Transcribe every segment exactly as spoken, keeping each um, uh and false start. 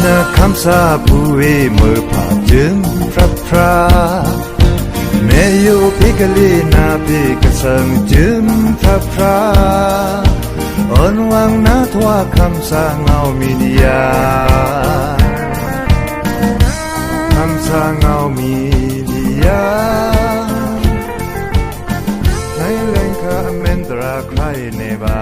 နခမ်းသားပူဝေး မွဲဖါ ကျိုးဖြတ်ဖြတ်၊ မဲယိုဖေးကလေး နဖေးကသင် ကျိုးဖြတ်ဖြတ်၊ အွန်ဝွန်နထွား ခမ်းသားငေါမီဒီယာ၊ ခမ်းသားငေါမီဒီယာ၊ နလဲန်ခါအမန်တရာ ခါအီးနေဗာ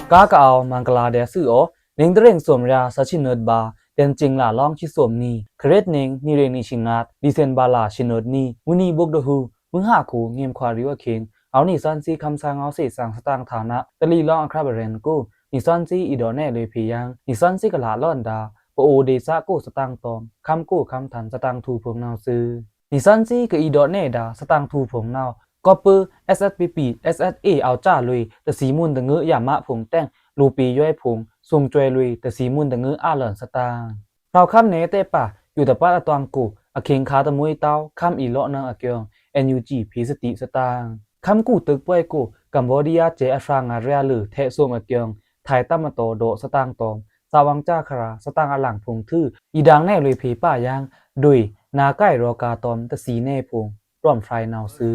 ။ ကားကအဝ် မင်္ဂလာဒဲးသွူဢော နင်းတရင်စုမ်ရ သချစ်နုတ်ဗာ တန်ကျင်လလောင်ချစ်စုမ်နီ ခရစ်နင်း နံရ့နံချစ်ငတ် ဒီစင်ဗာလဆစ်နုတ်နီ မွိုန်နီဘွကဒဟူ မွိုန်ဟါခို ငိမ်ခွါရီဝ်အခိင် အဝ်နီသွဉ်းသီး ခမ်းသားငေါသေစံင် သတင်ꩻထားန တလီလောင်အခရပ်အရန်ကို နီသွဉ်းသီးအီးဒေါ့နဲလွေဖေႏယင်း နီသွဉ်းသီးကလꩻလောန်ဒါ ပအိုဝ်ဒေသကို သတင်ꩻတွမ် ခမ်းကိုခမ်းထန် သတင်ꩻထူဖိုင်ႏနဝ်ꩻသွူ။ နီသွဉ်းသီးကအီးဒေါ့နဲဒါ သတင်ꩻထူဖိုင်ႏနဝ်ꩻ ကော့ပိူဝ်း SSPP SSA အဝ်ႏစာလွေ တသီမွုန်တငို ယမဖုံႏတဲင် လိုပေႏယွဲဖိုင်ႏ သူင်ႏစွဲလွေ တသီမွုန်တငို အလွဉ်သတင်ꩻ ဖြောင့်ခမ်းနဲတဲပာ် ယိုတပတ်အတွင်ကို အခင်းခါတမှွေတဝ်း ခမ်းအီးလော့နုင်အကျိုင်း NUG ဖေႏသတိသတင်ꩻ။ ခမ်းကူတိုက်ပွိုက်ကို ကမ်ဘောဒီးယားစဲအဖြာငါရဲအလို ထဲသူင်အကျိုင်း ထိုင်းတပ်မတော်ဒေါ့သတင်ꩻတွမ် သဝ်င်ႏစာခရာ သတင်ꩻအလင်ဖိုင်ႏထွူ အီးဒင်နဲလွေဖေႏပာ်ယင်း ဒွေ နာကိုင်ရောႏကာတွမ် တသီနဲဖိုင်ႏ တွမ်ဖြိုင်ႏနဝ်ꩻသွူ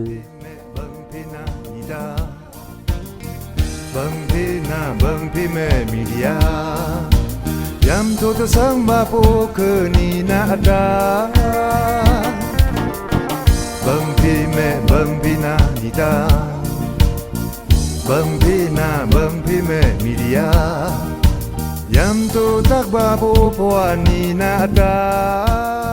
။ ဘင်ဖေႏန ဘင်ဖေႏမဲ မီဒီယာ ယံတူတသင်ဗာ ပအိုဝ်ခုနံနအဒါ ဘင်ဖေႏမဲ ဘင်ဖေႏန မီဒီယာ ဘင်ဖေႏန ဘင်ဖေႏမဲ မီဒီယာ ယံတူတကဗာ ပအိုဝ်ပဝါနံနအဒါ။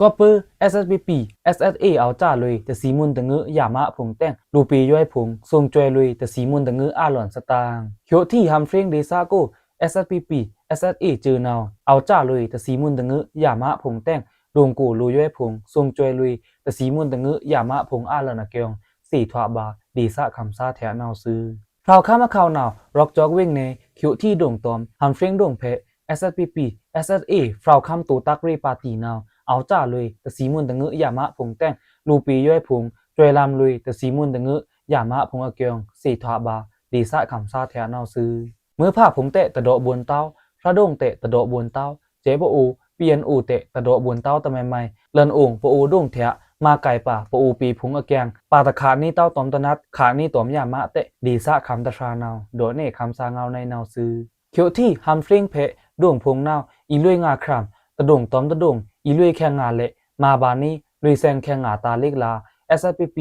ကော့ပိူဝ်း SSPP SSA အဝ်ႏစာလွေ တသီမွုန်တငို ယမဖုံႏတဲင် လိုပေႏယွဲဖိုင်ႏ သူင်ႏစွဲလွေ တသီမွုန်တငို အလွဉ်သတင်ꩻ။ ချွတ်ထီဟမ်ဖြင်းဒေသကို SSPP SSA စဵုနဝ်ꩻ အဝ်ႏစာလွေ တသီမွုန်တငို ယမဖုံႏတဲင် လိုင်ကိုလိုယွဲဖိုင်ႏ သူင်ႏစွဲလွေ တသီမွုန်တငို ယမဖုံႏအလွဉ်အကျိုင်း သေထွာဗာ ဒေသခမ်းသားထဲနဝ်ꩻသွူ။ ဖြောင့်ခမ်းအခဝ်နဝ်ꩻ ရော့ကကျောက်ဝိုင်ႏနဲ ချွတ်ထီဒိုင်တွမ် ဟမ်ဖြင်းဒိုင်ꩻဖဲ SSPP SSA ဖြောင့်ခမ်းတူတၢ်ရေပါတီနဝ်ꩻ အဝ်ႏစာလွေ တသီမွုန်တငို ယမဖုံႏတဲင် လိုပေႏယွဲဖိုင်ႏ စွဲလမ်းလွေ တသီမွုန်တငို ယမဖုံႏအကျိုင်း သေထွာဗာ ဒေသခမ်းသားထဲနဝ်ꩻသွူ။ မွဲဖါဖိုင်ႏတဲ တဒေါ့ဘွုန်တဝ်း၊ ဖြတ်ဒိုင်တဲ တဒေါ့ဘွုန်တဝ်း၊ စဲပအိုဝ် PNO တဲ တဒေါ့ဘွုန်တဝ်းတမဲမဲ၊ လန်အိုင်ပအိုဝ်ဒိုင်ထဲ မကိုင်ပါ ပအိုဝ်ပေဖိုင်ႏအကျိုင်း ပါတခါနံတဝ်းတွမ်တနတ် ခါနံတွမ်ယမတဲ ဒေသခမ်းတဖြာနဝ်ꩻ ဒေါ့နဲခမ်းသားငေါနဲနဝ်ꩻသွူ။ ချွတ်ထီဟမ်ဖြင်းဖဲ ဒိုင်ဖိုင်ႏနဝ်ꩻ အီလွေငါခြမ်း တဒိုင်တွမ်တဒိုင် အီလွေခဲငါလဲ့ မဗာနံ လွေသင်ခဲငါတာႏလစ်လါ SSPP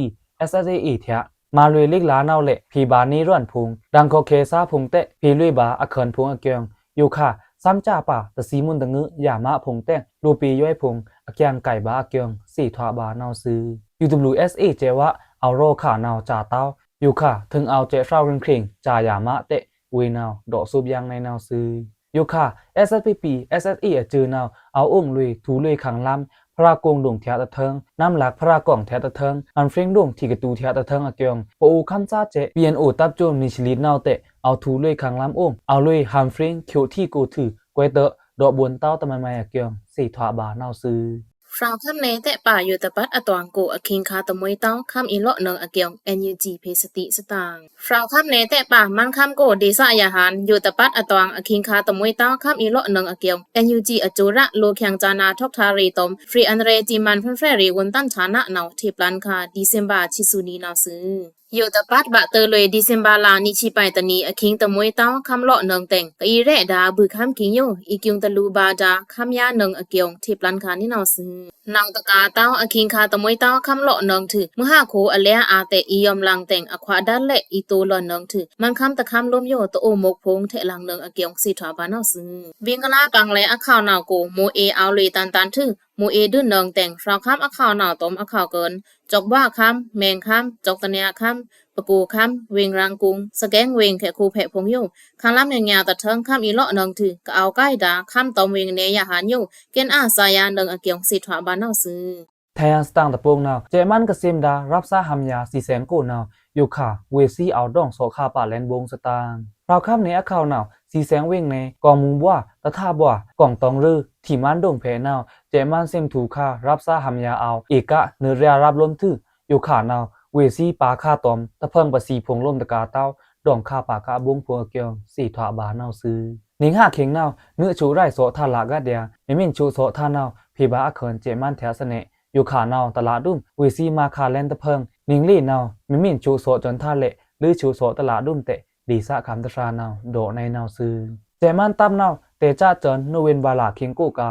SSA ထဲ မလွေႏလစ်လါနဝ်ꩻလဲ့ ဖေဗာနံရွဉ်ဖိုင်ႏ ဒင်ႏခော့ခဲသားဖိုင်ႏတဲ ဖေလွေဗာအခွဉ်ဖိုင်ႏအကျိုင်း ယိုခါ သမ်းစာပါ တသီမွုန်တငို ယမဖုံႏတဲင် လိုပေႏယွဲဖိုင်ႏ အကျိုင်းကိုင်ဗာအကျိုင်း သေထွာဗာနဝ်ꩻသွူ။ UWSA စဲဝါ အဝ်ႏရောခါနဝ်ꩻစာတဝ်း ယိုခါ ထိုင်အဝ်ႏစဲဖြောင့်ရင်ခြင် စာယမတဲ ဝေနဝ်ꩻ ဒေါ့သူပ်ယင်းနဲနဝ်ꩻသွူ။ ယိုခါ SSPP SSA အစဵုနဝ်ꩻ အဝ်ႏအိုင်လွေ ထူလွေခင်လမ်း ဖြရာကုင်ဒိုင်ထဲတထႅင် နမ်းလၢက်ဖြရာကုင်ထဲတထႅင် ဟမ်ဖြင်းဒိုင်ထီကတူထဲတထႅင်အကျိုင်း ပအိုဝ်ခမ်းသားစဲ PNO တပ်စွုံနီချီလိတ်နဝ်ꩻတဲ အဝ်ႏထူလွေခင်လမ်းအိုင် အဝ်ႏလွေဟမ်ဖြင်း ချွတ်ထီကိုထု ကွဲတဵု ဒေါ့ဘွုန်တဝ်းတမဲမဲအကျိုင်း သေထွာဗာနဝ်ꩻသွူ။ ဖြောင့်ခမ်းနဲတဲပာ် ယိုတပတ်အတွင်ကို အခင်းခါတမှွေတဝ်း ခမ်းအီးလော့နုင်အကျိုင်း NUG ဖေႏသတိသတင်ꩻ။ ဖြောင့်ခမ်းနဲတဲပာ် မန်ခမ်းကို ဒေသယဟန် ယိုတပတ်အတွင် အခင်းခါတမှွေတဝ်း ခမ်းအီးလော့နုင်အကျိုင်း NUG အစဵုရ လိုချင်စာနာထောက်ထားရေးတွမ် ဖေအန်ရဲစံမန်ဖဲဖဲရေ ဝန်တန်ဌာနနဝ်ꩻ ထေပ်လန်ခါ ဒီစင်ဗာချစ်သူနီနဝ်ꩻသွူ။ ယိုတပတ်ဗာတဵုလွေ ဒီစင်ဗာလါ နံချီပၢၢ်တနံ အခင်းတမှွေတဝ်း ခမ်းလော့နုင်တဲင် ကအီရဲဒါ ဘွိုခမ်းကင်ယို အီကျိုင်းတလူဗာဒါ ခမ်းယါနုင်အကျိုင်း ထေပ်လန်ခါနဲနဝ်ꩻသွူ။ နဝ်ꩻတကာတဝ်း အခင်းခါတမှွေတဝ်း ခမ်းလော့နုင်ထု မွိုဟါခိအလဲအါတဲ အီယွမ်လင်တဲင် အခွါဒါလဲ့ အီတိုလော့နုင်ထု မန်ခမ်းတခမ်းလိုမ်းယို တအိုမုက်ဖိုင်ႏ ထဲလင်နုင်အကျိုင်း သေထွာဗာနဝ်ꩻသွူ။ ဝိင်ကလါပင်လဲအခဝ်နဝ်ကို မိုးအေး အဝ်ႏလွေတန်တန်ထု မိုးအေးဒုနုင်တဲင် ဖြောင့်ခမ်းအခဝ်နဝ်တွမ်အခဝ်ကုန်း ကျောက်ဘဝခမ်း မင်းခမ်း ကျောက်တနံခမ်း ပဲခူးခမ်း ဝင်းရန်ကုန် စကဲင်းဝင်း ခဲခုဖဲဖိုင်ႏယို ခင်လမ်းညါညါတထႅင် ခမ်းအီးလော့နုင်ထု ကအဝ်ႏကိုင်ဒါ ခမ်းတွမ်ဝင်းနဲယဟန်ယို ကင်အာစာယါနုင်အကျိုင်း သေထွာဗာနဝ်ꩻသွူ။ ထဲယန်သတင်တပိုင်နဝ် စဲမန်ကစဵမ်ဒါ ရပ်စားဟမ်ယာ သီသင်ကိုနဝ် ယိုခါ ဝေသီအဝ်ႏဒေါင်သောခါ ပါလဲန်ဘိုင်သတင် ဖြောင့်ခမ်းနဲအခဝ်နဝ် သီသင်ဝင်းနဲ ကောင်းမွန်ဘွား တထါဘွား ကောင်းတောင်ရု ထီမန်ဒိုင်ဖဲနဝ် စဲမန်စင်ထူခါ ရပ်စားဟမ်ယာအဝ် ဧက နွေရာရပ်လိုမ်းထု ယိုခါနဝ် ဝေသီပါခါတွမ် တဖင်ပသီဖိုင်ႏလိုမ်းတကာတဝ် ဒေါင်ခါပါက ဗုံးဖိုအကျိုး သေထွာပါနဝ်ꩻသွူ။ နင်ဟခင်းနဝ်ꩻ နွေꩻချိုꩻရိုက်ꩻသော့ꩻ ထါꩻလာကဒျာႏ မီးမီးချိုꩻသော့ꩻထါနဝ်ꩻ ဖေႏဗာႏအခွန်ꩻ စဲ့ꩻမန်းထျꩻသနဲ ယိုခါနဝ်ꩻ တလꩻဒွံ ဝေ့ꩻသီးမါခါလဲဉ်တဖုန် နင်လေနဝ်ꩻ မီးမီးချိုꩻသော့ꩻစွန်ꩻထါလဲ့ လွေးချိုꩻသော့ꩻတလꩻဒွံတဲ့ ဒေႏသခမ်းတဖြာနဝ်ꩻ ဒေါ်နဲနဝ်ꩻသွူ။ စဲ့ꩻမန်းတပ်နဝ်ꩻ တဲꩻကျားစွန်ꩻ နိဝိန်ဘာလခင်းကိုꩻက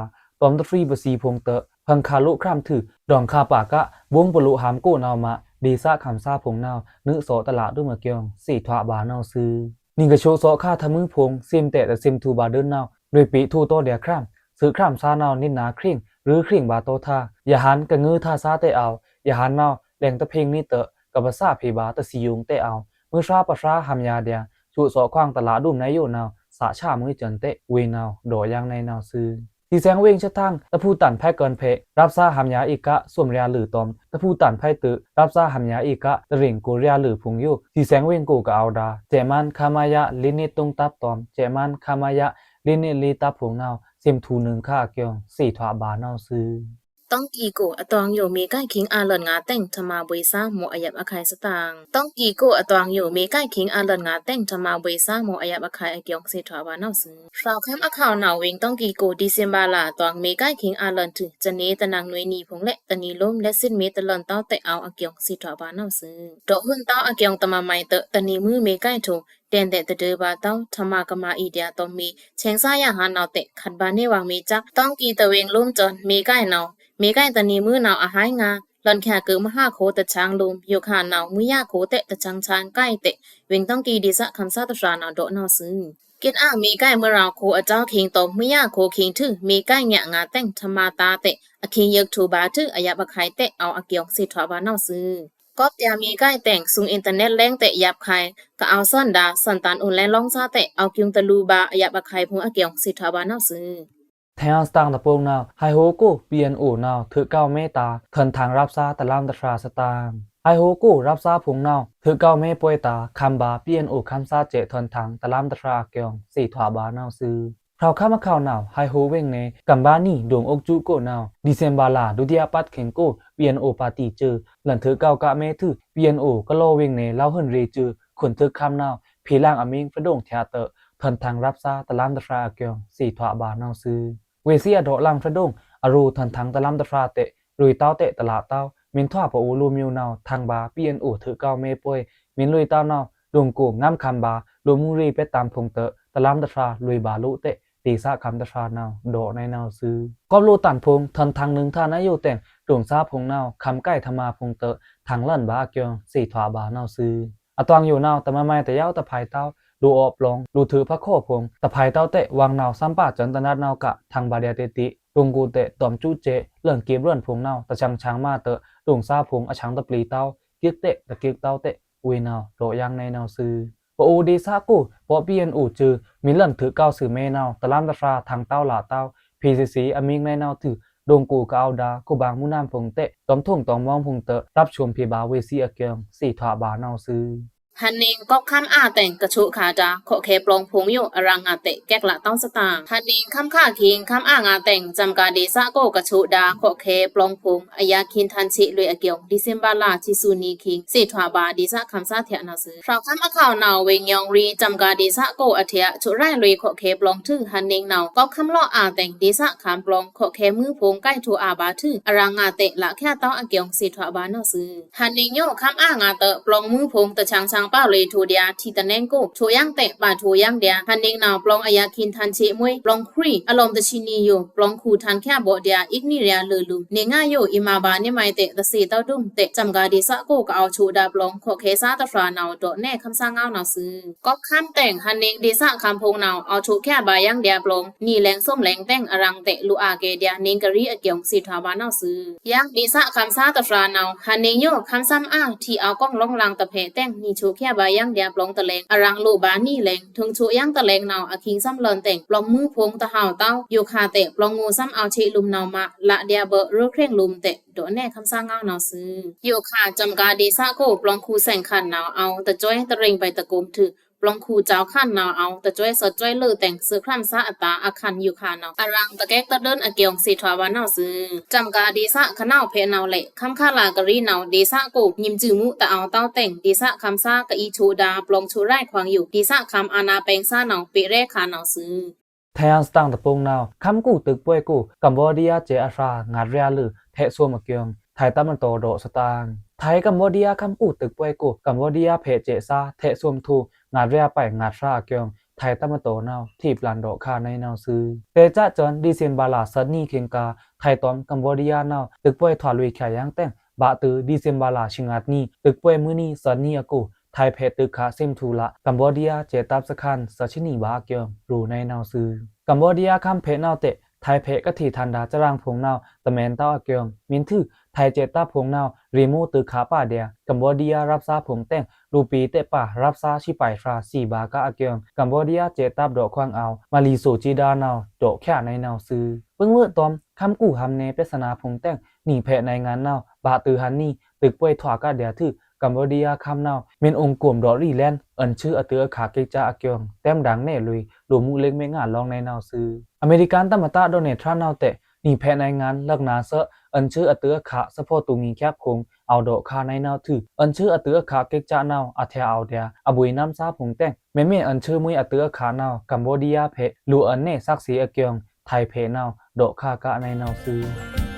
တွမ်တဖြီးပသီးဖိုင်ႏတဖုန်ခါလိုꩻခြမ်းထွူ ဒေါင်ခါပါက ဗုံးပလိုꩻဟံႏကိုနဝ်ꩻမး ဒေႏသခမ်းသားဖိုင်ႏနဝ်ꩻ နွေꩻသော့ꩻတလꩻဒွံအကျိုး သေထွာပါနဝ်ꩻသွူ။ နင်ကချိုꩻသော့ꩻခါထမွုံဖိုင်ႏ သင်တဲ့တသင်ထွူဗာႏဒိုနဝ်ꩻ လွေꩻပေꩻထိုꩻတောꩻဒျာႏခြမ်း သွူခြမ်းသားနဝ်ꩻ နစ်နာခြင် ရွေးခြင်ဗာႏတောꩻထါ ယဟန်ႏကငိုꩻထါသားတဲ့အဝ် ယဟန်ႏနဝ်ꩻ လဲင်တဖင်နစ်တဲ့ ကပသဖေႏဗာႏတသီးယုံတဲ့အဝ် မွိုးဖြားပဖြားဟံႏယၤဒျာႏ ချိုꩻသော့ꩻခွင်ႏတလꩻဒွံနဝ်ꩻယိုနဝ်ꩻ သꩻချမွေးစွန်တဲ့ ဝေနဝ်ꩻ ဒေါ်ယင်းနဲနဝ်ꩻသွူ။ သီးသင်ဝေင်ႏချက်ထင် တဖုတန်ဖိုင်ႏကွန်ဖိုင်ႏ ရပ်သားဟံႏယၤအီက သွမ်ႏရျာႏလွိုꩻတွမ် တဖုတန်ဖိုင်ႏတွို့ ရပ်သားဟံႏယၤအီက တရင်းကိုꩻရျာႏလွိုꩻဖိုင်ႏယို သီးသင်ဝေင်ႏကိုꩻကအဝ်ဒါ စဲ့ꩻမန်း ခမရ လေးနှစ်သုံးတပ်တွမ် စဲ့ꩻမန်း ခမရ လေးနှစ်လေးတပ်ဖိုင်ႏနဝ်ꩻ သင်ထွူနွံခါအကျိုး သေထွာပါနဝ်ꩻသွူ။ တောင်ႏကီကိုအတွင်ယို မေကိုင်ႏခင်အာလွန်ငါတဲ့ ထမဗွေသားမော်အယပ်ꩻအခါသတင်။ တောင်ႏကီကိုအတွင်ယို မေကိုင်ႏခင်အာလွန်ငါတဲ့ ထမဗွေသားမော်အယပ်ꩻအခါအကျိုး သေထွာပါနဝ်ꩻသွူ။ ဖြောက်ꩻခမ်းအခဝ်နဝ်ꩻ ဝေင်ႏတောင်ႏကီကို ဒီစင်ဘာလတွင် မေကိုင်ႏခင်အာလွန်ထွူ စနေတနင်္ဂနွေနံၤဖိုင်ႏလဲ့ တနံၤလိုမ်းလက်စစ်မေးတလွန်တောင်းတဲ့ အဝ်အကျိုး သေထွာပါနဝ်ꩻသွူ။ ဒေါ်ဟုန်တောင်းအကျိုးတမမိုင်တဲ့ တနံၤမွေးမေကိုင်ႏထို တဲန်တဲ့တဒိုဗာႏတောင်း ထမကမအီဒျာႏတွမ်မေး ဆဲင်သားယဟန်ႏနဝ်ꩻတဲ့ ခတ်ဗာႏနေဝင်မေးချက် တောင်ႏကီတဝေင်ႏလိုမ်းစွန် မေကိုင်ႏနဝ်ꩻ မေကိုင်ႏတနံၤမွေးနဝ်ꩻအဟိုင်းငါ လွန်ႏချာကုမဟာကိုတချောင်းလိုမ်း ယိုခါနဝ်ꩻ မွေယ᩻ကိုတဲ့ တချောင်းချောင်းကိုင်ႏတဲ့ ဝေင်ႏတောင်ႏကီဒေႏသခမ်းသားတဖြာနဝ်ꩻ ဒေါ်နဝ်ꩻသွူ။ ကင်အာမေကိုင်ႏမွေရောင်ကိုအကျောင်းခင်တွမ် မွေယ᩻ကိုခင်ထွူ မေကိုင်ႏညငါတဲ့ ထမသားတဲ့ အခင်ယုတ်ထိုဗာႏထွူ အယပ်ꩻအခါတဲ့ အဝ်အကျိုး သေထွာပါနဝ်ꩻသွူ။ ကော့ꩻပြာမေကိုင်ႏတဲ့ သုင်အင်တာနက်လဲင်တဲ့ ယပ်ꩻခါ ကအဝ်သွန်ဒါ သွန်တန်အွန်လိုင်းလောင်းသားတဲ့ အဝ်ကျိုးတလူဗာႏ အယပ်ꩻအခါဖိုင်ႏအကျိုး သေထွာပါနဝ်ꩻသွူ။ ထဲအွန်စတန်တပုင်နဝ်ꩻ ဟိုင်ဟိုကို ပီအန်အိုနဝ်ꩻ ထွို့ကောက်မဲတာ ထွန်ထင်ရပ်သားတလမ်းတဖြာသတင်။ ဟိုင်ဟိုကိုရပ်သားဖိုင်ႏနဝ်ꩻ ထွို့ကောက်မဲပွေးတာ ခမ်းဗာႏ ပီအန်အိုခမ်းသားစဲ့ထွန်ထင်တလမ်းတဖြာအကျိုး သေထွာပါနဝ်ꩻသွူ။ ဖြောက်ꩻခမ်းအခဝ်နဝ်ꩻ ဟိုင်ဟိုဝေင်ႏနယ် ကမ်ဗာႏနီဒွုံႏအုပ်စုကိုနဝ်ꩻ ဒီစင်ဘာလဒုတိယပတ်ခင်းကို ပီအန်အိုပါတီစဵု လန်ထွို့ကောက်မဲထွူ ပီအန်အိုကလောဝ်ႏဝေင်ႏနယ် လောဝ်းဟုန်ရေစဵု ခွန်ထွို့ခမ်းနဝ်ꩻ ဖေလင်အမင်းဖြဒုံးထျာတ ထွန်ထင်ရပ်သားတလမ်းတဖြာအကျိုး သေထွာပါနဝ်ꩻသွူ။ ဝေ့ꩻသီးအဒေါ့လင်ဖြဒုံး အရိုထွန်ထင်တလမ်းတဖြာတဲ့ လွေꩻတောက်တဲ့တလတောက် မင်းထွားပအိုလူမျိုးနဝ်ꩻ ထင်ဗာႏ ပီအန်အိုထွို့ကောက်မဲပွေး မင်းလွေꩻတောက်နဝ်ꩻ ဒွုံႏကိုငမ်းခမ်းဗာႏ လိုမ်းမူရေပက်တမ်းဖိုင်ႏတဲ့ တလမ်းတဖြာလွေꩻဗာႏလိုတဲ့ ဒေႏသခမ်းတဖြာနဝ်ꩻ ဒေါ်နဲနဝ်ꩻသွူ။ ကော့ꩻလိုတန်ဖိုင်ႏ ထွန်ထင်နွံထါနဝ်ꩻယိုတဲ့ ဒွုံႏသားဖိုင်ႏနဝ်ꩻ ခမ်းကိုင်ႏထမဖိုင်ႏတဲ့ ထင်လန်ဗာႏအကျိုး သေထွာပါနဝ်ꩻသွူ။ အတွင်ယိုနဝ်ꩻ တမမိုင်တယဝ်းတဖိုင်ႏတောက် လိုꩻအော့ꩻပလောင် လိုꩻထွို့ဖက်ခေါဖိုင်ႏ တဖိုင်ႏတောက်တဲ့ ဝင်ႏနဝ်ꩻ သမ်ပါစွန်ႏတနတ်နဝ်ꩻက ထင်ဗာႏဒျာႏတေ့တေ့ ဒွုံႏကိုတဲ့ တွမ်စုစဲ့ လန်ကေပ်လွန်ဖိုင်ႏနဝ်ꩻ တချောင်းချောင်းမးတဲ့ ဒွုံႏသားဖိုင်ႏ အချောင်းတပျီတောက် ကျိုက်တဲ့ တကျိုက်တောက်တဲ့ ဝေနဝ်ꩻ ဒေါ်ယင်းနဲနဝ်ꩻသွူ။ ပအိုဒေႏသကို ပော့ပီအန်အိုစဵု မင်းလန်ထွို့ကောက်သွူမဲနဝ်ꩻ တလမ်းတဖြာ ထင်တောက်လတောက် ဖေသေသေ အမင်းနဲနဝ်ꩻထွူ ဒွုံႏကိုကအဝ်ဒါ ကိုဗင်ႏမူနမ်းဖိုင်ႏတဲ့ တွမ်ထုံတောင်ႏမွင်းဖိုင်ႏတဲ့ ရပ်ချုံဖေဗာႏဝေ့ꩻသီးအကျိုး သေထွာပါနဝ်ꩻသွူ။ ဟန်နင်း ကောက်ခမ်းအာတဲ့ ကချိုခါဒါ ခော့ခဲပလောင်ဖိုင်ႏယို အရင်ငါတဲ့ ကက်လတောင်းသတင်။ ဟန်နင်း ခမ်းခါခင်း ခမ်းအာငါတဲ့ စမ်ကာဒေႏသကို ကချိုဒါ ခော့ခဲပလောင်ဖိုင်ႏ အယပ်ꩻခင်ထန်ဆေလွေအကျိုး ဒီစင်ဘာလ ဆံသူနံခင်း သေထွာပါ ဒေႏသခမ်းသားထျာနဝ်ꩻသွူ။ ဖြောက်ꩻခမ်းအခဝ်နဝ်ꩻ ဝေ့ꩻညောင်ရီ စမ်ကာဒေႏသကိုအထျာ ချိုရိုက်လွေꩻခော့ခဲပလောင်ထွူ ဟန်နင်းနဝ်ꩻ ကောက်ခမ်းလော့အာတဲ့ ဒေႏသခမ်းပလောင် ခော့ခဲမွူဖိုင်ႏ ကိုင်ႏထိုအာဗာႏထွူ အရင်ငါတဲ့ လချာတောင်းအကျိုး သေထွာပါနဝ်ꩻသွူ။ ဟန်နင်းယို ခမ်းအာငါတဲ့ ပလောင်မူဖိုင်ႏ တချောင်းချောင်းပာလွေꩻထိုဒျာႏ ထီတနဲင်ကို ချိုယင်းတဲ့ ပါထိုယင်းဒျာႏ ဟန်နင်းနဝ်ꩻ ပလောင်အယပ်ꩻခင်ထန်ဆေမွေး ပလောင်ခွီ အလောမ်တဆံနံယို ပလောင်ခူထန်ချာဗော့ဒျာႏ အီကနံရျာလွိုꩻလူမ် နေငါယို အီမဗာႏနေမိုင်တဲ့ တသေတောက်ဒုံႏတဲ့ စမ်ကာဒေႏသကို ကအဝ်ချိုဒါပလောင် ခော့ခဲသားတဖြာနဝ်ꩻ ဒေါ်နဲခမ်းသားငဝ်းနဝ်ꩻသွူ။ ကောက်ခမ်းတဲ့ ဟန်နင်းဒေႏသခမ်းဖိုင်ႏနဝ်ꩻ အဝ်ချိုချာဗာႏယင်းဒျာႏပလောင် နီလဲင်သွမ်လဲင်တဲ့ အရင်တဲ့ လိုꩻအာကဲဒျာႏ နင်းကရီအကျိုး သေထွာပါနဝ်ꩻသွူ။ ယင်းဒေႏသခမ်းသားတဖြာနဝ်ꩻ ဟန်နင်းယို ခမ်းသမ်အာ ထီအဝ်ကောင်လောင်လင်တဖဲတဲ့ နီချိုချာဗာႏယင်းဒျာႏပလောင်တလဲင် အရင်လိုꩻဗာႏနီလဲင် ထိုင်ချိုယင်းတလဲင်နဝ်ꩻ အခင်သမ်လွန်တဲ့ ပလောင်မူဖိုင်ႏတဟဝ်တောက် ယိုခါတဲ့ ပလောင်ငိုသမ်အဝ်ချေ့လုမ်နဝ်ꩻမး လဒျာႏဗော့ ရွေးခြင်လုမ်တဲ့ ဒေါ်နဲခမ်းသားငဝ်းနဝ်ꩻသွူ။ ယိုခါ စမ်ကာဒေႏသကို ပလောင်ခူသင်ခန်နဝ်ꩻ အဝ်တစွဲတရင်ဗိုက်တကုမ်ထွူ ပလွင်ခူႏကျောဝ်ႏခန်နဝ်ꩻ အဝ်ႏတစွဲးသွက်စွဲးလွေꩻ တဲင်သွော့ꩻခရမ်ꩻသားအတာႏအခန်ယူႏခါနဝ်ꩻ အရံꩻတကဲကတတ်းဒိုင်းအကျိုင်း သေထွာဝါနဝ်ꩻသွူ။ စံကၤဒေႏသခနဝ်ꩻဖဲနဝ်ꩻလဲ့ ခမ်းခါလာကရီနဝ်ꩻ ဒေႏသကို ငိမ်စွူၼ်းမူးတအဝ်ႏတဝ်းတဲင် ဒေႏသခမ်းသားကအီႏသွော့ဒါ ပလွင်သွော့ꩻရိုက်ခွင်ယူႏ ဒေႏသခမ်းအာဏာပိုင်ႏသားနဝ်ꩻ ပေ့ရဲခါနဝ်ꩻသွူ။ ထျေးယွန်စတန်တပုင်းနဝ်ꩻ ခမ်းကူတိုပ်ပွိုင်ကို ကမ်ဘောဒီးယားစဲ့ꩻအသျꩻ ငတ်ꩻရဲလွေꩻ ထဲ့သွမ်အကျိုင်း ထျေးတပ်မတော်ဒေါ့ꩻသတင်ꩻ။ ထျေးကမ်ဘောဒီးယား ခမ်းကူတိုပ်ပွိုင်ကို ကမ်ဘောဒီးယားဖဲစဲ့ꩻသား ထဲ့သွမ်ထိုင် ငတ်ꩻရဲပိုင်ငတ်ꩻသြါအကျိုင်း ထျေးတပ်မတော်နဝ်ꩻ ထေ့ပလန်ဒေါ့ꩻခါနဝ်ꩻသွူ။ တဲစ့ꩻစွန် ဒီစင်ဘာလ သီုနှစ် ခင်းကါ ထျေးတွမ်ကမ်ဘောဒီးယားနဝ်ꩻ တိုပ်ပွိုင်ထွာလွေꩻချင်ယင်တဲင် ဘ᩻သွူ ဒီစင်ဘာလ သီုနှစ် တိုပ်ပွိုင်မွိုးနံꩻသီုနှစ်အကို ထျေးဖဲတိုပ်ꩻခါသမ်ꩻထိုင်လ ကမ်ဘောဒီးယားစဲ့ꩻတပ်သခန် သီုနှစ်ဘါအကျိုင်း ရိုꩻနဝ်ꩻသွူ။ ကမ်ဘောဒီးယားခမ်းဖဲနဝ်ꩻတဲင် ထျေးဖဲကထေ့ထန်ဒါစရင်းဖိုင်နဝ်ꩻ တမဲန်တဝ်းအကျိုင်း မီးထွူ ထျေးစဲ့ꩻတပ်ဖိုင်နဝ်ꩻ ရေမိုးတိုပ်ꩻခါပာ်ဒျာ ကမ်ဘောဒီးယားရပ်သားဖိုင်တဲင် လိုပ်ꩻပေႏတဲပာ် ရပ်သားသီးပိုင်ႏသြါသီးဘါကအကျိုင်း ကမ်ဘောဒီးယားစဲ့ꩻတပ်ဒေါ့ꩻခွင်အဝ်ႏ မလီꩻသွော့ꩻစွေဒါနဝ်ꩻ ဒေါ့ꩻချင်နဝ်ꩻသွူ။ ပိုင်ꩻဝွော့ꩻတွမ် ခမ်းကူဟံုန့င်ပြဿနာဖိုင်တဲင် နီဖဲ့ꩻနွေငါနဝ်ꩻ ဘၣ်တိုဟန်နီ တိုပ်ပွိုင်ထွာကဒျာထွူ ကမ်ဘောဒီးယားခမ်းနဝ်ꩻ မီးအိုင်ကွမ်ဒေါ့ꩻရီလန် အွန်ႏသွူအတိုပ်ꩻအခါကိတ်ꩻစွူအကျိုင်း တဲမ်းဒါင်နဲလွေꩻ လိုပ်ꩻမူးလစ်မဲငါလောင်နဝ်ꩻသွူ။ အမေရိကန်သမ္မတဒေါ်နယ်ထရန့်နဝ်ꩻတဲင် နီဖဲ့ꩻနွေငါလွောက်ꩻနာသွူ အွန်ႏသွူအတိုပ်ꩻအခါ သဖော့တူငီချက်ဖိုင် အဝ်ႏဒေါ့ꩻခါနဝ်ꩻသွူ။ အွန်ႏသွူအတိုပ်ꩻအခါကိတ်ꩻစွူနဝ်ꩻ အထျောက်အဝ်ႏဒျာ အဘူၺ်နမ်းသားဖိုင်တဲင် မဲမဲအွန်ႏသွူမွေးအတိုပ်ꩻအခါနဝ်ꩻ ကမ်ဘောဒီးယားဖဲ လိုပ်ꩻအွန်ႏနဲသက်သေအကျိုင်း ထျေးဖဲနဝ်ꩻ ဒေါ့ꩻခါကနဝ်ꩻသွူ။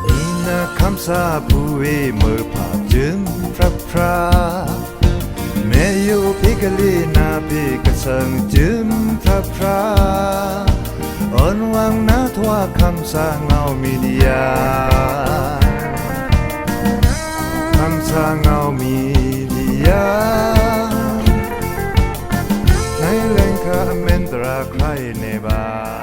နီနခမ်းသားအဖူဝေ မွေးဖါစွမ်ဖြတ်ဖြတ် မဲယိုဖေကလေးနဖေကသင်စွမ်ဖြတ်ဖြတ် အွန်ႏဝွင်ႏနာထွာခမ်းသားငဝ်ႏမီဒီယာ ခမ်းသားငဝ်ႏမီဒီယာ နွေလဲင်ခါအမဲန်တြါခါယဲ့နဲဘႃး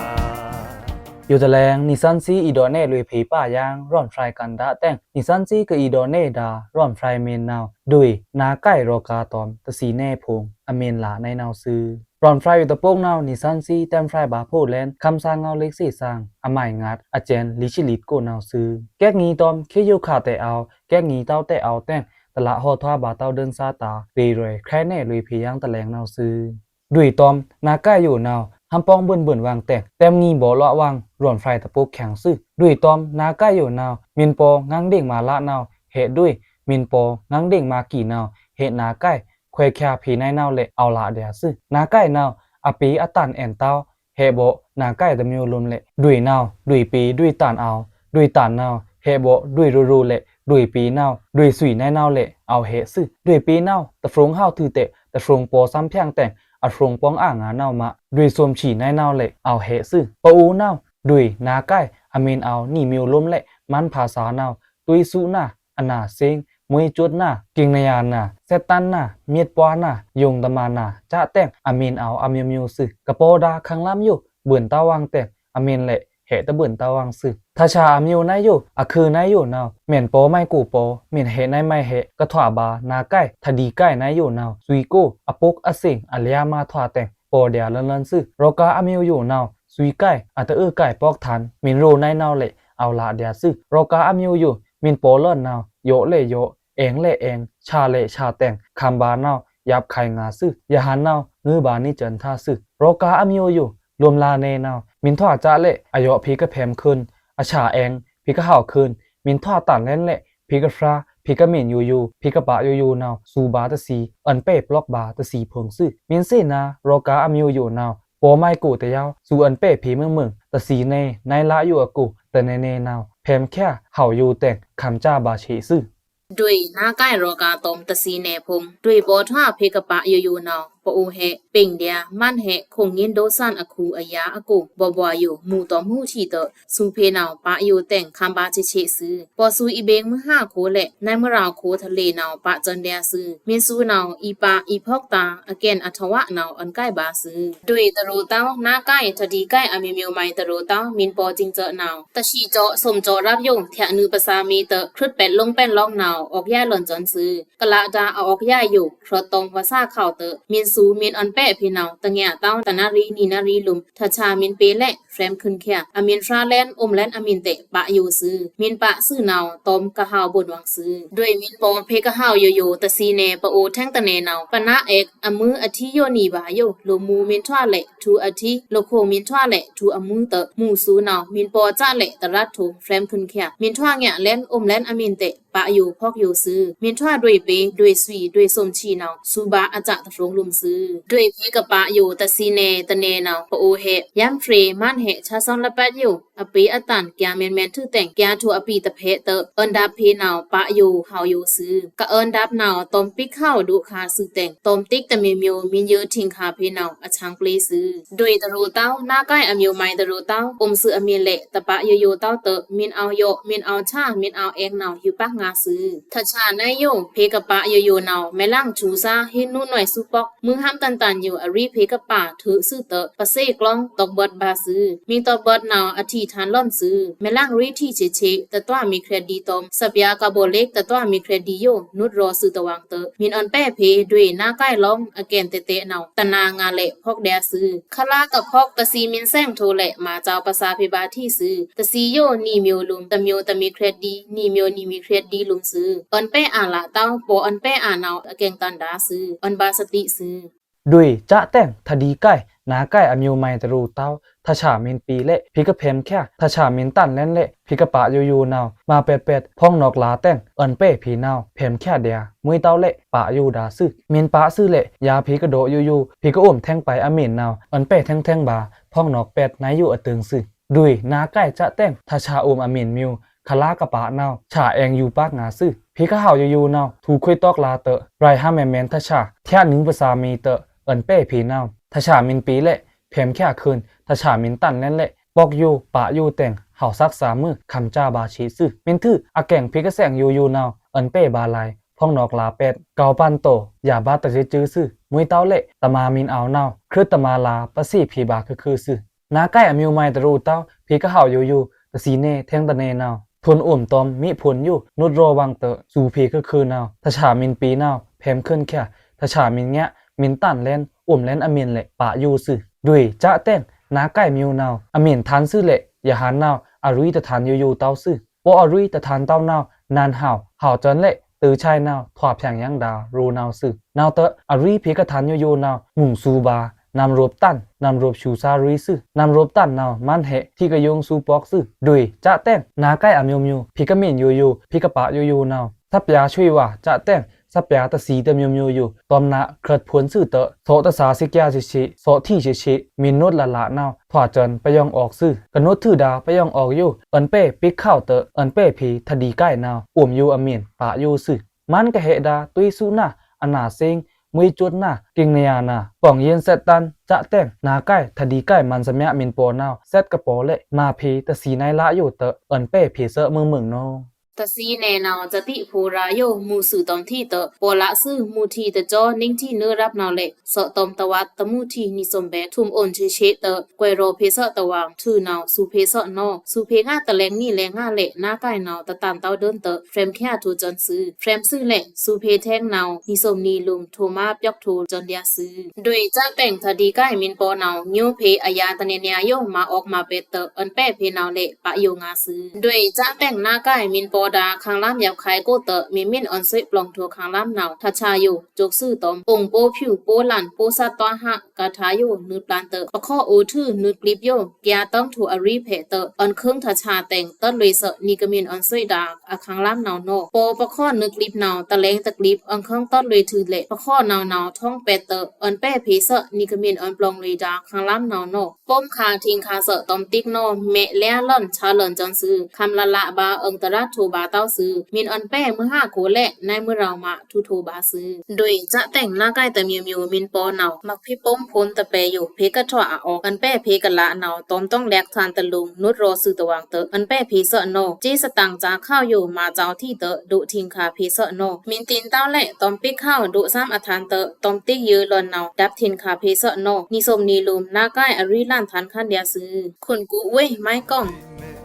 ယိုတလဲင် နီသန်သီအီဒေါ့နဲလွေꩻဖေႏပါယင်း ရွမ်ဖြိုင်ႏကန္ဒါတဲင် နီသန်သီကအီဒေါ့နဲဒါ ရွမ်ဖြိုင်ႏမီနဝ်ꩻ ဒွေꩻနာကိုက်ရောႏဂါတွမ် တသီနဲဖိုင် အမီလနဝ်ꩻသွူ။ ရွမ်ဖြိုင်ႏယိုတပုင်းနဝ်ꩻ နီသန်သီတဲမ်းဖြိုင်ႏဗာဖိုလန် ခမ်းသားငဝ်ႏလစ်သေသင် အမိုင်ငတ်အကျိုင်း လီသီလီကိုနဝ်ꩻသွူ။ ကဲကီတွမ် ခေယိုခါတဲအဝ်ႏ ကဲကီတဝ်းတဲအဝ်ႏတဲင် တလꩻဟော့ထွာဗာတဝ်းဒိုင်းသားတာႏ ရေရွေꩻ ခဲနဲလွေꩻဖေႏယင်းတလဲင်နဝ်ꩻသွူ။ ဒွေꩻတွမ်နာကိုက်ယိုနဝ်ꩻ ဟံးပောင်းဘိုင်ဘိုင်ဝွင်တဲင် တဲမ်းငီဗော်လော့ꩻဝွင် ရွမ်ဖြိုင်ႏတပုင်းချင်သွူ။ ဒွေꩻတွမ်နာကိုက်ယိုနဝ်ꩻ မီပောငင်းဒင်မာလနဝ်ꩻ ဟဲဒွေꩻ မီပောငင်းဒင်မာကီနဝ်ꩻ ဟဲနာကိုက် ခွဲးချာဖေႏနဝ်ꩻလဲ့ အဝ်ႏလꩻဒျာသွူ။ နာကိုက်နဝ်ꩻ အပေအတန်ꩻအဲန်တဝ်း ဟဲဗော့ နာကိုက်တမျိူးလိုမ်းလဲ့ ဒွေꩻနဝ်ꩻ ဒွေꩻပေႏဒွေꩻတန်ꩻအဝ်ႏ ဒွေꩻတန်ꩻနဝ်ꩻ ဟဲဗော့ဒွေꩻရိုရိုလဲ့ ဒွေꩻပေႏနဝ်ꩻ ဒွေꩻသွီနဲနဝ်လဲ့ အဝ်ႏဟဲသွူ။ ဒွေꩻပေႏနဝ်ꩻ တဖြုံဟဝ်ထုးတဲ တဖြုံပောသမ်းဖြောင်တဲင် အဖြုံပောင်းအာငါနဝ်ꩻမး ဒွေꩻသွမ်ဖြီနဲနဝ်လဲ့ အဝ်ႏဟဲသွူ။ ပအူနဝ်ꩻ ဒွေꩻနာကိုက် အမီအဝ်ႏနီမျိူးလိုမ်းလဲ့ မန်းဖါသာနဝ်ꩻ တွိုင်းသူနာ အနာသင် မွေးစွတ်နာ ကိင်နယာနာ သစ်တန်းနာ မျိတ်ပွားနာ ယုံႏတမာနာ စတဲ့ အမီအဝ်ႏအမျိူးမျိူးသွူ။ ကပောဒါ ခမ်းလမ်းယို ဘိုင်တဝ်းဝွင်တဲင် အမီလဲ့ ဟဲတဘိုင်တဝ်းဝွင်သွူ။ ထဆာအမျိူးနဝ်ယို အခုနဝ်ယိုနဝ် မီပောမိုက်ကိုပော မီဟဲနဲမိုက်ဟဲ ကထွာဗာနာကိုက် ထဒီကိုက်နဝ်ယိုနဝ် သွီကို အပုတ်အသင် အလျားမထွာတဲင် ပောဒျာလွဉ်လွဉ်သွူ။ ရောႏဂါအမျိူးယိုနဝ် သွီကိုက် အတအုကိုက် ပေါက်ထန် မီရိုနဲနဝ်လဲ့ အဝ်ႏလꩻဒျာသွူ။ ရောႏဂါအမျိူးယို မီပောလွဉ်နဝ် ယော့လဲ့ယော့ အဲင်လဲ့အဲင် ဆာလဲ့ဆာတဲင် ခမ်းဗာနဝ် ယပ်ကိုင်ငါသွူ။ ယဟန်နဝ် ငိုဗာနီစွဉ်ထါသွူ။ ရောႏဂါအမျိူးယို လိုမ်းလာနဲနဝ် မီထွာစလဲ့ အယော့ဖေႏကဖဲမ်းခုန် အဆာအဲင် ဖေႏကဟဝ်ခုန် မီထွာတန်လဲန်လဲ့ ဖေႏကဖြာ ဖေႏကမီယိုယို ဖေႏကပာယိုယိုနဝ် သွူဗာတသီ အွဉ်ပဲ့ဖြောက်ဗာတသီဖိုင်သွူ။ မီသေနာ ရောႏဂါအမျိူးယိုနဝ် ပောမိုက်ကိုတယဝ် သွူအွဉ်ပဲ့ဖေႏမွိုင်မွိုင် တသီနဲ နဲလယိုအကို တနဲနဲနဝ် ဖဲမ်းချာ ဟဝ်ယိုတဲင် ခမ်းစဗာသေသွူ။ ဒွေꩻနာကိုက်ရောႏဂါတွမ် တသီနဲဖိုင် ဒွေꩻပောထွာဖေႏကပာယိုယိုနဝ် ပအူဟဲ ပင်ဒျာ မန်းဟဲ ခုင်ငိုင်းဒိုသန်အခုအယာအကို ဘွားဘွားယို မူတွမ်မူထီတဲ သွူဖေႏနဝ် ပာယိုတဲင် ခမ်းဗာသေသေသွူ။ ပောသွူအီဗေင်မွိုးဟါခိုလဲ့ နဲမွိုးရောင်ခိုထလေနဝ် ပာစွဉ်ဒျာသွူ။ မီသွူနဝ် အီပာအီဖောက်တာ အကဲန်အထဝနဝ် အွဉ်ကိုက်ဗာသွူ။ ဒွေꩻတရိုတဝ် နာကိုက် ထဒီကိုက် အမျိူးမျိူးမိုင်တရိုတဝ် မီပောစင်စွော့နဝ် တသီစွော့သွမ်စွော့ရပ်ယို ထျာနုပစာမီတဲ ခြွတ်ပဲ့လောင်းပဲ့လောင်းနဝ် အောက်ယိုင်လွဉ်စွဉ်သွူ။ ကလဒါအအောက်ယိုင်ယို ဖြတ်တွင်းဝသခဝ်တဲ မီသွ သူႏမင်းအွဉ်ပဲ့ဖေႏနဝ်ꩻ တငါတဝ်း တနာရီႏနံꩻနာရီႏလုမ်ꩻ ထဆာႏမင်းပေႏလဲ့ ဖြဲမ်ႏခိုန်ႏချာ အမင်းဖြာႏလဲဉ် အိုမ်လဲဉ်အမင်းတဲ့ ပာ်ယိုꩻသွူ။ မင်းပာ်သွူႏနဝ်ꩻ တွမ်ကဟဝ်ဗိုလ်ဝင်းသွူ။ ဒွေမင်းပော်ဖေႏကဟဝ်ယိုယို တသီႏနယ် ပအိုဝ်ႏထဲင်တနယ်နဝ်ꩻ ပနာအဲက် အမွူးအထီယိုနံꩻဗာႏယို လိုꩻမူႏမင်းထွားလဲ့ ထူႏအထီ လိုꩻခိုင်ႏမင်းထွားလဲ့ ထူႏအမွူးတဲ့ မူႏသွူႏနဝ်ꩻ မင်းပော်စလဲ့ တရတ်ထိုင် ဖြဲမ်ႏခိုန်ႏချာ မင်းထွားငါလဲဉ် အိုမ်လဲဉ်အမင်းတဲ့ ပာ်ယိုꩻဖေါက်ယိုꩻသွူ။ မင်းထွားဒွေပေႏ ဒွေသွီ ဒွေသုမ်ချီနဝ်ꩻ သူႏဗာႏအစတဖြိုင်ꩻလုမ်သွူ။ ဒွေဖေႏကပာ်ယိုꩻ တသီႏနယ်တနယ်နဝ်ꩻ ပအိုဝ်ႏဟဲ ယမ်းဖြေႏမန်းဟဲ ဆါသွဉ်းလပက်ယို အပေအတန် ကျာမဲန်မဲန်ထွူတဲင် ကျာထိုင်အပီတဖဲတဲ့ အွဉ်ဒပ်ဖေႏနဝ်ꩻ ပာ်ယိုꩻဟဝ်ယိုꩻသွူ။ ကအွဉ်ဒပ်နဝ်ꩻ တွမ်ပစ်ခဝ်ဒို့ခါသွူတဲင် တွမ်တိတ်းတမံၤမံၤ မင်းယိုထင်ခါဖေႏနဝ်ꩻ အဆန်းပျေသွူ။ ဒွေတရူႏတဝ်း နားကိုက်အမျိုးမိုင်းတရူႏတဝ်း အိုမ်သွူအမင်းလဲ့ တပာ်ယိုယိုတဝ်းတဲ့ မင်းအောင်ယော့ မင်းအောင်ချာ မင်းအောင်အဲင်နဝ်ꩻ ယိုပက်ငါသွူ။ ထဆာႏနယ်ယို ဖေႏကပာ်ယိုယိုနဝ်ꩻ မဲလင်ထူႏသာ ဟိနူနွဲ့သွူပေါက် မွိုးဟမ်းတန်တန်ယို အရီဖေႏကပာ်ထွူသွူတဲ့ ပသေကျွင်း တွက်ဘွတ်ဗာႏသွူ။ မင်းတွက်ဘွတ်နဝ်ꩻ အထီႏထန်လွံ့သွူ။ မဲလင်ရီထီႏဆေ့ဆေ့ တတွာ်မီႏခရဲဒီးတွမ် သပ်ပြာႏကဘော်လစ် တတွာ်မီႏခရဲဒီးယို နုတ်ရောသွူတဝင်းတဲ့ မင်းအွဉ်ပဲ့ဖေႏ ဒွေနားကိုက်လောင်း အကဲန်တဲတဲနဝ်ꩻ တနာငါလဲ့ ဖေါက်ဒျာသွူ။ ခလါကဖေါက် တသီႏမင်းစဲင်ထိုင်လဲ့ မၤစဝ်ပစာဖေႏဗာႏထီႏသွူ။ တသီႏယို နံၤမွိုးလုမ် တမွိုးတမီႏခရဲဒီး နံၤမွိုးနံၤမီႏခရဲဒီးလုမ်သွူ။ အွဉ်ပဲ့အာလာတဝ်း ပော်အွဉ်ပဲ့အာနဝ်ꩻ အကဲန်တန်ဒါသွူ အွဉ်ဗာႏသတိသွူ။ ဒွေစတဲင် ထဒီကိုက် နားကိုက်အမျိုးမိုင်းတရူႏတဝ်း ထဆာႏမင်းပေႏလဲ့ ဖေႏကဖဲမ်ႏချာ ထဆာႏမင်းတန်လဲဉ်လဲ့ ဖေႏကပာ်ယိုယိုနဝ်ꩻ မၤပဲ့ပဲ့ ဖေါင်နွက်လာတဲင် အွဉ်ပဲ့ဖေႏနဝ်ꩻ ဖဲမ်ႏချာဒျာ မွိုးတဝ်းလဲ့ ပာ်ယိုဒါသွူ။ မင်းပာ်သွူလဲ့ ယၤဖေႏကဒေါ့ယိုယိ ဖေႏကအုမ်ထဲင်ပိုင်အမင်းနဝ်ꩻ အွဉ်ပဲ့ထဲင်ထဲင်ဗာႏ ဖေါင်နွက်ပဲ့နဝ်ꩻယိုအတိူင်သွူ။ ဒွေနားကိုက်စတဲင် ထဆာႏအိုမ်အမင်းမွိုး ခလါကပာ်နဝ်ꩻ ထဆာႏအဲင်ယူပက်ငါသွူ။ ဖေႏကဟဝ်ယိုယိနဝ်ꩻ ထူႏခွေတွက်လာတဲ့ ရိုင်ဟမ်းမဲန်မဲန်ထဆာႏ ထျာႏနွံပစာမီႏတဲ့ အွဉ်ပဲ့ဖေႏနဝ်ꩻ ထဆာႏမင်းပေႏလဲ့ ဖဲမ်ႏချာခိုန် ထဆာႏမင်းတန်လဲဉ်လဲ့ ပေါက်ယို ပာ်ယိုတဲင် ဟဝ်သက်သၢမိုဝ်း ခမ်ႏချာဗာႏဆေ့သွူ။ မင်းထွူအကဲင်ဖေႏကစဲင်ယိုယိနဝ်ꩻ အွဉ်ပဲ့ဗာႏလဲ့ ဖေါင်နွက်လာပဲ့ ကောက်ပန်တဲ့ ယၤဗာႏတရေ့စွူသွူ။ မွိုးတဝ်းလဲ့ တမာမင်းအောင်နဝ်ꩻ ခရစ်တမာလာ ပသေ့ဖေႏဗာႏခွိုꩻခွိုꩻသွူ။ နားကိုက်အမျိုးမိုင်းတရူႏတဝ်း ဖေႏကဟဝ်ယိုယိ တသီႏနယ်ထဲင်တနယ်နဝ်ꩻ ထွုန်အိုမ်တွမ် မီးဖုန်ယို နုတ်ရောဝင်းတဲ့ သူႏဖေႏခွိုꩻခွိုꩻနဝ်ꩻ ထဆာႏမင်းပေႏနဝ်ꩻ ဖဲမ်ႏခိုန်ချာ ထဆာႏမင်းညါ မင်းတန်လဲဉ် အိုမ်လဲဉ်အမင်းလဲ့ ပာ်ယိုသွူ။ ဒွေစတဲင် နားကိုက်မျိုးနဝ်ꩻ အမင်းထန်သွူလဲ့ ယဟန်နဝ်ꩻ အရီတထန်ယိုယိတဝ်းသွူ။ ပော်အရီတထန်တဝ်းနဝ်ꩻ နန်ဟဝ် ဟဝ်စွဉ်လဲ့ တိုဝ်းဆဲင်နဝ်ꩻ ထွာဖျင်ႏယင်ဒါ ရောနဝ်သွူ။ နဝ်ꩻတဲ့ အရီဖေႏကထန်ယိုယိနဝ်ꩻ မုင်သူဗာႏ နမ်ရုပ်တန် နမ်ရုပ်ဆူသာရီသွူ။ နမ်ရုပ်တန်နဝ်ꩻ မန်းဟဲ ထီႏကယိုင်သူပေါက်သွူ။ ဒွေစတဲင် နားကိုက်အမျိုးမျိုး ဖေႏကမင်းယိုယိ ဖေႏကပာ်ယိုယိနဝ်ꩻ သပ်ပြာႏဆွေဝါစတဲင် သပ်ပြာႏတသီႏတမျိုးမျိုးယို တွမ်နဝ်ꩻ ခြတ်ဖုန်သွူတဲ့ သော့တသာႏသေ့ꩻကျားသေ့ꩻသေ့ သော့ထီႏသေ့ꩻသေ့ မင်းနုတ်လာလာနဝ်ꩻ ထွာစွဉ်ပယွင်ႏအောက်သွူ။ ကနုတ်ထွူဒါပယွင်ႏအောက်ယို အွဉ်ပဲ့ပိက်ခဝ်တဲ့ အွဉ်ပဲ့ဖေႏထဒီကိုက်နဝ်ꩻ အိုမ်ယိုအမင်း ပာ်ယိုသွူ။ မန်းကဟဲဒါ တွေးသွူနဝ်ꩻ အနာစ့င် မွေးစွတ်နဝ်ꩻ ကင်ႏနယၤနဝ်ꩻ ပေါင်ႏယဉ်ႏသတ်တန်စတဲင် နားကိုက် ထဒီကိုက် မန်းသမျꩻမင်းပော်နဝ်ꩻ သက်ꩻကပော်လဲ့ မၤဖေႏတသီႏနယ်လယိုတဲ့ အွဉ်ပဲ့ဖေႏသွူမိူင်ꩻမိူင်ꩻနဝ်ꩻ တသီႏနယ်နဝ်ꩻ စတိဖိုရာယို မူသွူတွမ်ထီႏတဲ့ ပော်လသွူ မူထီႏတစော နင်းထီႏနွိုးရပ်နဝ်ꩻ လဲ့ သွူတွမ်တဝတ်တမူထီႏ နီသွမ်ဗဲ ထွမ်ႏအိုန်သေ့သေ့တဲ့ ကွဲးရောဖေႏသွူတဝင်း ထွူနဝ်ꩻ သူႏဖေႏသွူနဝ်ꩻ သူႏဖေႏငါတလဲင်နံလဲင်ငါလဲ့ နားကိုက်နဝ်ꩻ တတန်တဝ်းဒိုင်တဲ့ ဖြဲမ်ႏချာထွူစွဉ်သွူ။ ဖြဲမ်ႏသွူလဲ့ သူႏဖေႏထဲင်နဝ်ꩻ နီသွမ်နီႏလုမ် ထွူမါပျွက်ထွူစွဉ်ဒျာသွူ။ ဒွေစတဲင် ထဒီကိုက်မင်းပော်နဝ်ꩻ ညိုဖေႏအယၤတနေနယို မၤအောက်မၤပဲ့တဲ့ အွဉ်ပဲ့ဖေႏနဝ်ꩻလဲ့ ပာ်ယိုငါသွူ။ ဒွေစတဲင် နားကိုက်မင်းပော်ဒါ ခန်းလမ်းယပ်ခိုင်ကိုတဲ့ မင်းမင်းအွဉ်သွေ့ပျောင်ထွူခန်းလမ်းနဝ်ꩻ ထဆာႏယို စွုပ်သွူတွမ် အိုင်ပိုဖြူ ပိုလန် ပိုသတ်တွားဟ ကထာယို နုတ်ပလန်တဲ့ ပခီၣ်အိုထွူ နုတ်ကလိပ်ယို ကျာတွင်းထွူအရီဖေႏတဲ့ အွဉ်ခုင်းထဆာႏတဲင် တွတ်လွေသွူ နီကမင်းအွဉ်သွေ့ဒါ အခန်းလမ်းနဝ်ꩻနဝ်ꩻ ပော်ပခီၣ်နုတ်ကလိပ်နဝ်ꩻ တလဲင်တကလိပ် အွဉ်ခုင်းတွတ်လွေထွူလဲ့ ပခီၣ်နဝ်နဝ် ထွင်းပဲ့တဲ့ အွဉ်ပဲ့ဖေႏသွူ နီကမင်းအွဉ်ပျောင်လွေဒါ ခန်းလမ်းနဝ်ꩻနဝ်ꩻ ပူမ်ခါထိင်ခါသွူ တွမ်တိတ်းနဝ် မဲလဲလွဉ် ဆာလွဉ်စွဉ်သွူ ခမ်လလဗာႏ အွဉ်တရတ်ထွူဗာႏတဝ်းသွူ မင်းအွဉ်ပဲ့ မွိုးဟါခိုလဲ့ နွေမွေးရောင်မ ထွူထွူဗာႏသွူ။ ဒွေစတဲင် နားကိုက်တမျိုးမျိုး မင်းပော်နဝ်ꩻ မၢၵ်ႇဖံးပူမ်ဖိုန်တပဲယို ဖေႏကထွာအအောက် အွဉ်ပဲ့ဖေႏကလးနဝ် တွမ်တွင်းလဲခ်ထန်တလူင် နုတ်ရောသွူတဝင်းတဲ့ အွဉ်ပဲ့ဖေႏသွူနဝ်ꩻ ကြေးစတန်ႏစာခဝ်ယို မၤစဝ်ထီႏတဲ့ ဒို့ထိင်ခါဖေႏသွူနဝ်ꩻ မင်းတိန်တဝ်းလဲ့ တွမ်ပိတ်ခဝ် ဒို့သမ်းအထန်တဲ့ တွမ်တိတ်ယိုလွဉ်နဝ် ဒပ်ထိင်ခါဖေႏသွူနဝ်ꩻ နီသွမ်နီႏလုမ် နားကိုက်အရီလန်ထန်ခန်ဒျာသွူ။ ခွန်ကူဝေး မိုင်းကောင်း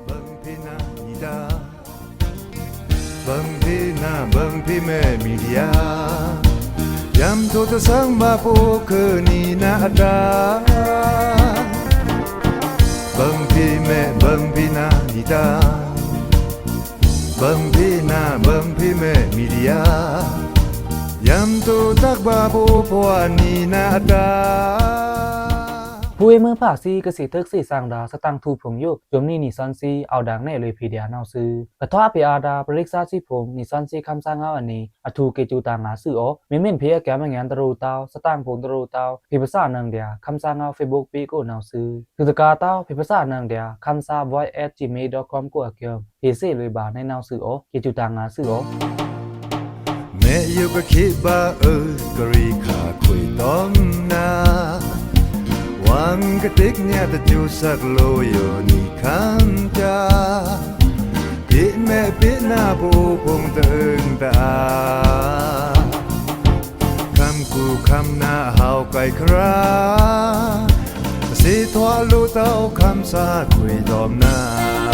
Bang phena, bang phena, bang phena, media. ယံႏထိုꩻတသင်ႏဗာႏပိုꩻ ခွိုꩻနီနၤအတာႏ ဗိုင်ꩻဖေႏမဲꩻဗိုင်ꩻဖေႏနၤနီတာႏ ဗိုင်ꩻဖေႏနၤဗိုင်ꩻဖေႏမဲꩻ မီဒီယာ ယံႏထိုꩻတတ်ဗာႏပိုꩻ ဗွာနီနၤအတာႏ။ ဖူးဝေးမွိုးဖါသီး ကသေ့ꩻထုတ်ꩻသေ့ꩻသင်ႏဒါႏ သတင်ꩻထူꩻဖိုင်ႏယို ဇွန်လနီသွဉ်းသီး အဝ်ႏဒါႏနဲꩻလွေꩻဖေႏဒျာႏနဝ်ꩻသွူ။ ကထွားဖေႏအာႏဒါႏ ပရစ်ꩻသာႏသွေးဖိုင်ႏ နီသွဉ်းသီး ခမ်းသားငါးအနံၤ အထူးက့ꩻစူꩻတန်ႏငါးသွူအောꩻ။ မီးမီးဖေႏအကဲမငဲတရူးတဝ်း သတင်ꩻဖိုင်ႏတရူးတဝ်း ဖေႏဗ္စာနွံဒျာႏ ခမ်းသားငါး Facebook pageကို နဝ်ꩻသွူ။ သွူသကာတဝ်း ဖေႏဗ္စာနွံဒျာႏ ခမ်းသား voice at gmail dot com ကိုအကဲ ဖေႏသေလွေꩻဗာႏနဲꩻနဝ်ꩻသွူအောꩻ။ က့ꩻစူꩻတန်ႏငါးသွူအောꩻ။ မဲယုကခေဗာႏအွို ကရေခါခွေႏတောမ်ႏနၤ ဝံႏကတိတ်ညါတစူးသက်လိုယိုနီႏခမ်းဒါႏ ဖေႏမဲꩻဖေႏနၤပိုꩻဖိုင်ႏတအုံႏတအာႏ ခမ်းကူꩻခမ်းနၤဟဝ်ႏကိုင်ꩻခရာႏ သေထွာလိုꩻတဝ်း ခမ်းသားခွေႏတောမ်ႏနၤ